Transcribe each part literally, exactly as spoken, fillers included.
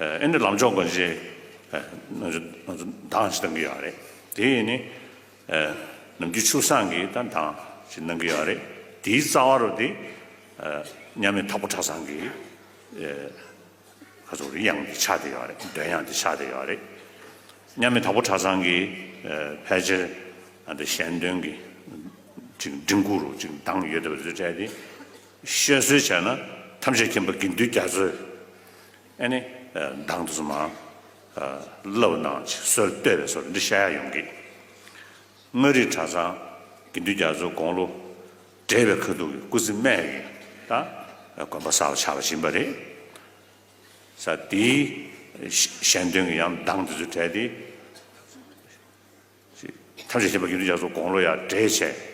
ཨ་ནི་ལམ་མཆོག་སྒོ་འབྱེད་ནང་ཚུད་གདངས་ཤིག་གཏང་གི་ཡོད་རེད། དེ་ཡིན་ནི་ནམ་རྒྱུན་ཆུ་བཟང་གི་ད་གདངས་ཤིག་གནང་གི་ཡོད་རེད། དེའི་རྩ་བ་རུ་དེ་མཉམ་མེད་དྭགས་པོ་གྲྭ་ཚང་གི་ཁ་ཚུགས་དབྱངས་དེ་ཆགས་བསྡད་ཡོད་རེད། འདོན་དབྱངས་དེ་ཆགས་བསྡད་ཡོད་རེད། མཉམ་མེད་དྭགས་པོ་གྲྭ་ཚང་གི་ཕལ་ཆེར་ཨ་འདི་ཞལ་འདོན་གྱི་ཅིག་མགྲིན་ཁུག་རུ་ཅིག་གདངས་ཡོད་བསྡད་པ་དེ་ཚོ་སྤྲད་དེ་བཤད་སྲོལ་བྱས་ན་ཐམས་ཅད་མཁྱེན་པ་དགེ་འདུན་རྒྱ་མཚོས་ཨ་ནི་གདངས་དེ་ཚོ་མར་བསླབ་གནང་ཅིག་སྲོལ་གཏོད་པའི་བཟོ་འདྲ་བཤད་ཡ་ཡོང་གི། མངའ་རིས་གྲྭ་ཚང་དགེ་འདུན་རྒྱ་མཚོའི་དགུང་ལོ་བགྲེས་པའི་ཁ་ཐུག་གི་སྐུ་ཚེ་སྨད་ཀྱི་ད་དགོན་པ་གསར་པ་ཆགས་པ་ཡིན་པ་རེད། ས་དེའི་ཞལ་འདོན་གྱི་ཡང་གདངས་དེ་ཚོ་བྲལ་ཏེ། ཐམས་ཅད་མཁྱེན་པ་དགེ་འདུན་རྒྱ་མཚོ་དགུང་ལོ་ཡང་བགྲེས་བྱས།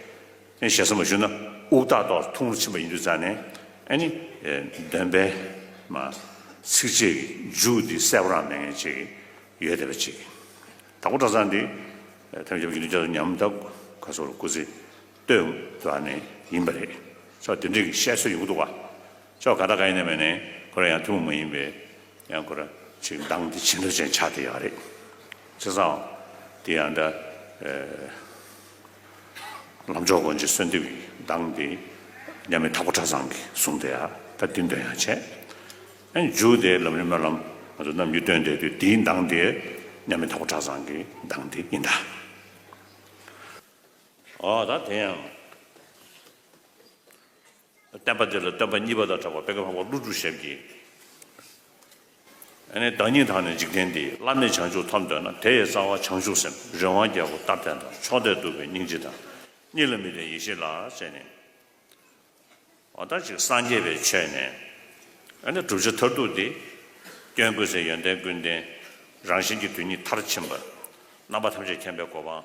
ཨེ་ཞེ་ས་མ་ཞུ་ན་དབུགས་ཐག་ཏོག་ཐུང་རུ་ཕྱིན་པ་ཡིན་དུས་ཙང་ནས་ཨ་ནི་འདོན་པའི་མ་ཚིགས་བཅད་ཀྱི་མཇུག་འདི་གསལ་པོ་རང་མེད་མཁན་ཅིག་ཡོད་བསྡད་པ་ཅིག་དྭགས་པོ་གྲྭ་ཚང་འདི་ཐམས་ཅད་མཁྱེན་པ་དགེ་འདུན་རྒྱ་མཚོ་ཉམས་ཐག་ཁ་སོར་སྐུ་ཚེ་སྟོད་དུ་ཨ་ནི་ཡིན་པ་རེད། ས་དེ་འདྲའི་གི་བཤད་སྲོལ་ཡོང་གི་འདུག་བ། ཅོག་ག་ད་ག་ཡིན་ནའི་མིན་ནའི་ཁོ་རང་ཡང་ཐུན་མོང་མ་ཡིན་པའི་ཡང་ཁོ་རང་ཅིག་གདངས་འདི་བྱིན་རླབས་ཅན་ཆགས་བསྡད་ཡོད་རེད། བྱས་ཙང་དེ་ཡང་འདྲ་ལམ་མཆོག་སྒོ་འབྱེད་གསོལ་འདེབས་ཀྱི་གདངས་འདི་མཉམ་མེད་དྭགས་པོ་གྲྭ་ཚང་གིས་བཟུང་བསྡད་ཡ་ད་འདི་འདོན་ཡ་བྱས། ཨ་ནི་མཇུག་དེ་ལམ་རིམ་སྨོན་ལམ་ང་ཚོ་རྣམ་འགྱུར་སྟོན་བསྡད་དུས་དེའི་གདངས་དེ་མཉམ་མེད་དྭགས་པོ་གྲྭ་ཚང་གི་གདངས་དེ་ཡིན་ད། ཨོ་ད་དེ་ཡང་བསྟན་པ་འདི་ལ་སྟོན་པ་གཉིས་པ་དང་གྲགས་པ་པད་སྐད་འཕགས་པ་ཀླུ་སྒྲུབ་ཞབས་ཀྱིས། ཨ་ནི་བདག་ཉིད་དང་ནི་འཇིག་རྟེན་འདི། བླ་མེད་བྱང་ཆུབ་ཐོབ་འདོད་ན། དེ་ཡི་རྩ་བ་བྱང་ཆུབ་སེམས། རི་དབང་རྒྱལ་པོ་སྟབས་བདེ་དང་། ཕྱོགས་དེར་འདུག་པའི་སྙིང་རྗེ་དང་། གཉིས་ལ་མི་ལྡན་ཡེ་ཤེས་ལ་ཟེར་ནས། འོ་ད་ཅིག་སངས་རྒྱས་པའི་ཆོས་ནས་ཨ་ནི་བསྒྲུབ་བྱ་མཐར་ཐུག་འདི་སྐྱོན་ཀུན་ཟད་ཡོན་ཏན་ཀུན་ལྡན་རང་བཞིན་གྱི་དོན་ཉིད་མཐར་ཕྱིན་པ་རྣམ་པ་ཐམས་ཅད་མཁྱེན་པའི་གོ་འཕང་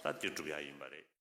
ད་འདི་སྒྲུབ་ཡ་ཡིན་པ་རེད།